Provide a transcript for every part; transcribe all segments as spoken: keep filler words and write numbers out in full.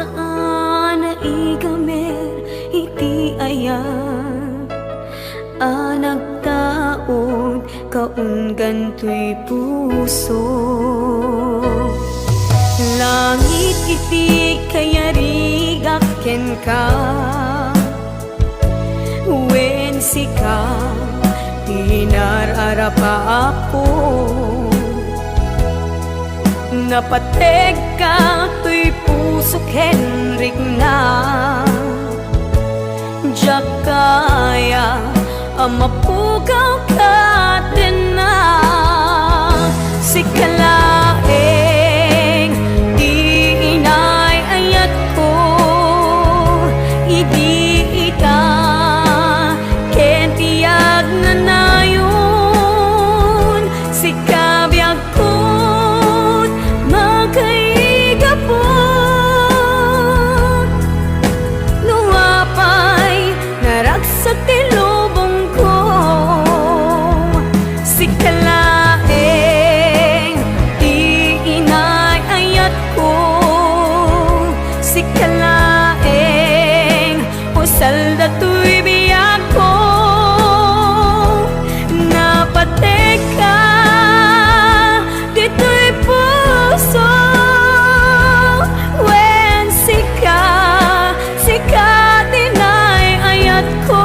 A naigamer iti ayat a nagtaud kaunggan toy puso. Langit iti kayarigak kenka, wen sika ti nar-arap a Apo. Napategka toy puso ken rikna. Diak kaya a mapukaw kadena. Sika laeng ti inay-ayatko idi ita ken ti agnanayon. Sika biagkon makaigapu. No apay naragsak ti lubongko, sika laeng ti inay-ayatko. Sika laeng usal datoy biagko. Napategka ditoy puso, wen sika, sika ti nay-ayatko.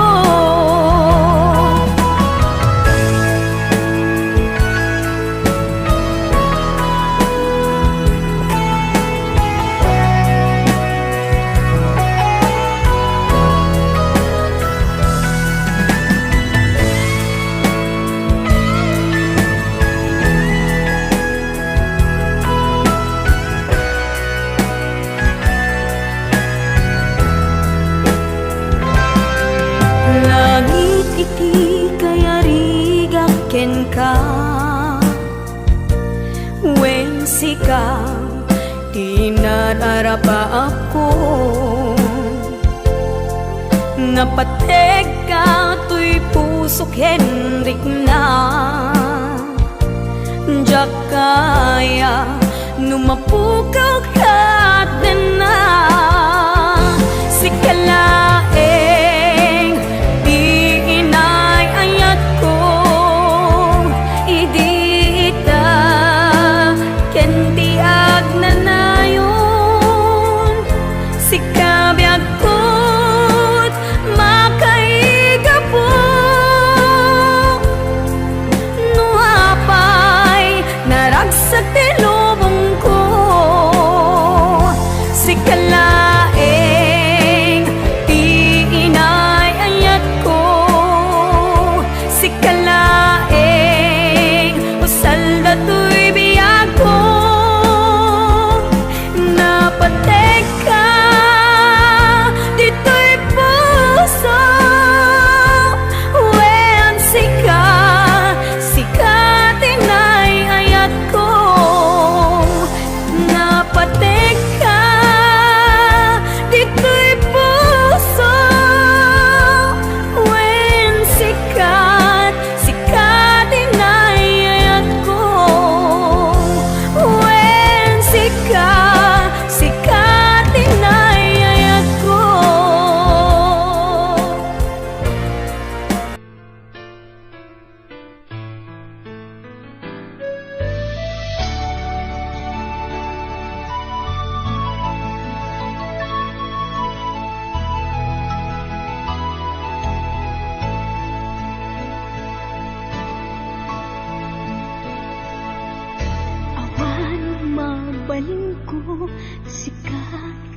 Langit iti kayarigak kenka, wen sika ti nar-arap a Apo. Napategka toy puso ken rikna. Diak kaya no mapukaw kadena. Sika laeng ti inay-ayatko idi ita ken ti agnanayon. Sika biagkon makaigapu. No apay naragsak ti lubongko, sika laeng ti inay-ayatko. Sika laeng usal datoy biagko. Napategka ditoy puso, wen sika, sika ti nay-ayatko. Napategka ditoy puso, wen sika, sika ti nay-ayatko. Wen sika, sika ti nay-ayatko. Awan mabalinko, sika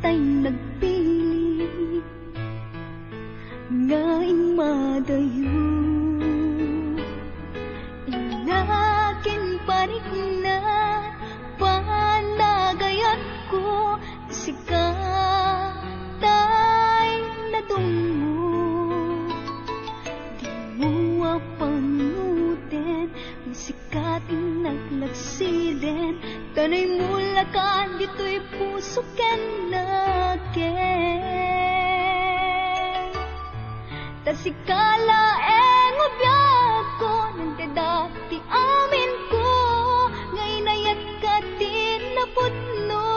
tay nagpili nga immadayo. Inna ken parikna, panagayatko, sika tay nadungngod. Dimo a panunoten, sika ti naglagsiden, ta naimulakan ditoy puso ken nakem. Ta sika laeng a biagko, nagdada ti aminko, nga inayatka ti napudno.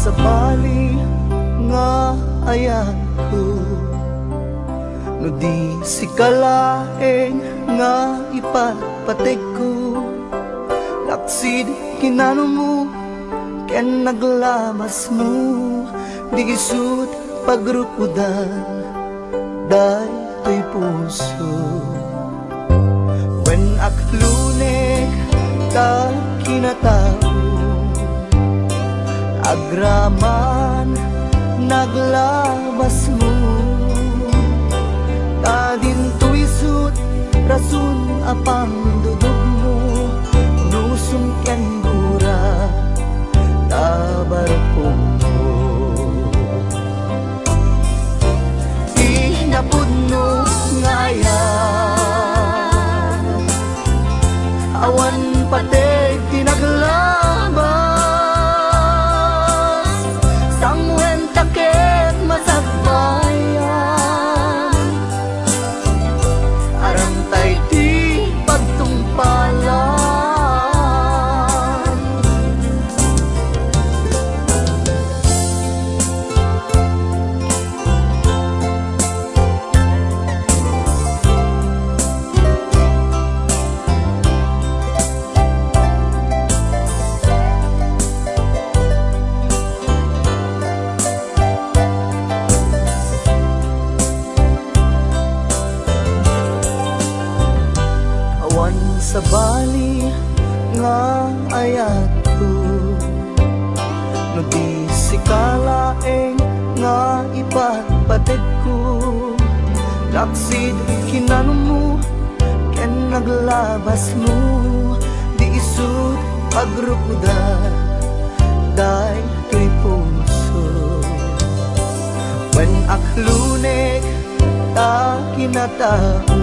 Sabali nga ayatko, no di sika laeng nga ipatpategko, laksid kinanmo ken naglabasmo, di isut' pagrukodan daytoy puso. Wen, akloneg ta kinatao, agraman naglabasmo, ta dinto isut' rason a pangdudugmo, nusum ken gura ta barukongmo. Ti napudno nga ayat, awan pateg ti naglabas, sanguenta ket masagbayan. Aramtay ti pagtungpalan. Awan sabali nga ayatko, no di sika laeng nga ipatpategko, laksid kinanmo ken naglabasmo, di isut' pagrukodan daytoy puso. Wen, akloneg ta kinatao,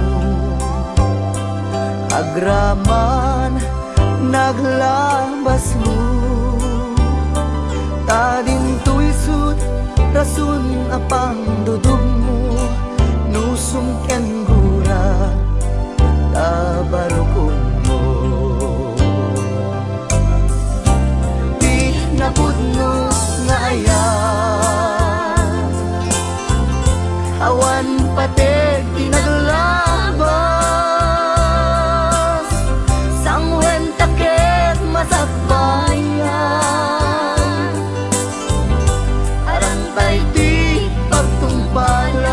agraman naglabasmo, ta dinto isut' rason a pangdudugmo, nusum ken gura ta barukongmo. Ti napudno nga ayat, awan pateg ti naglabas, sanguenta ket masagbayan. Aramtay ti pagtungpalan.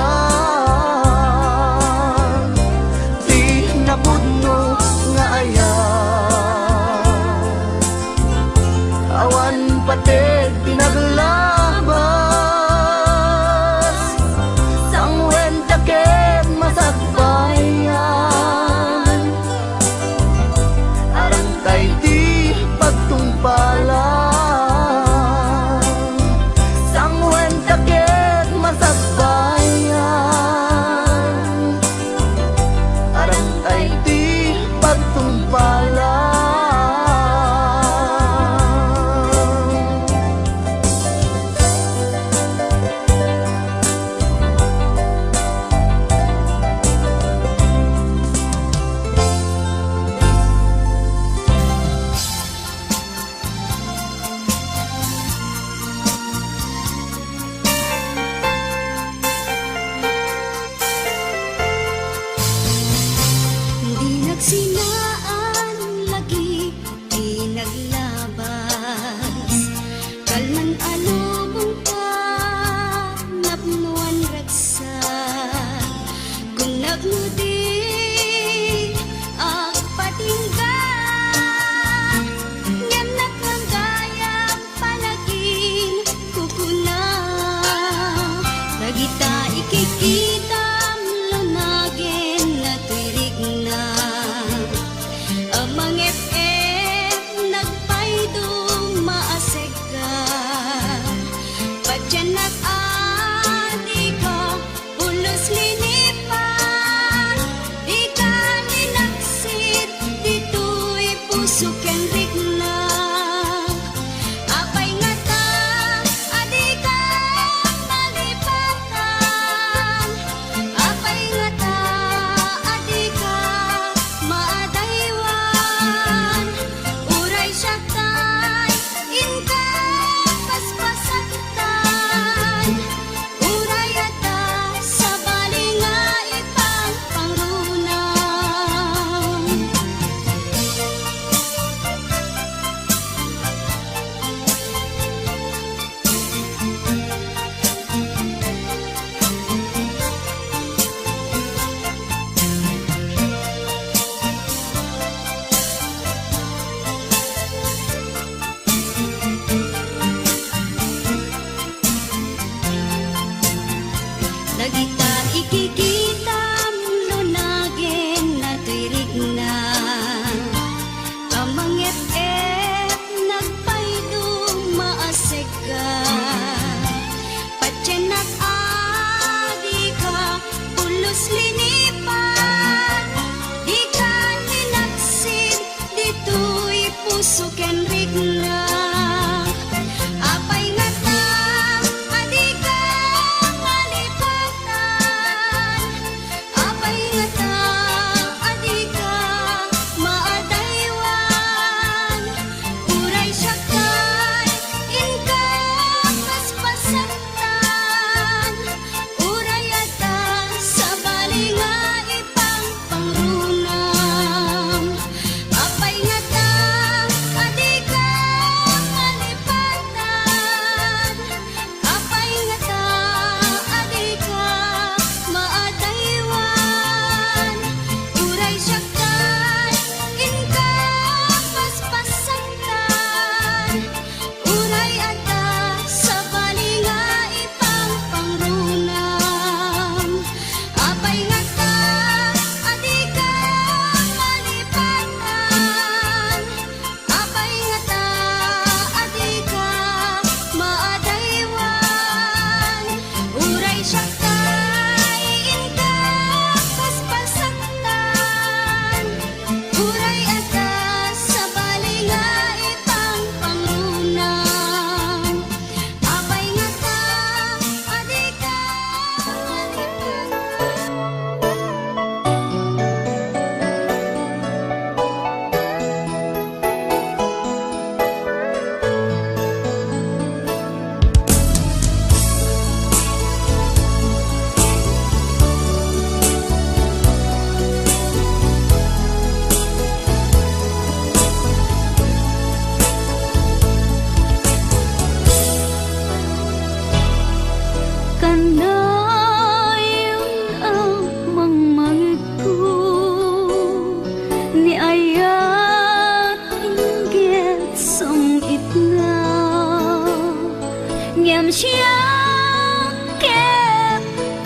Em siak ket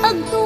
ag-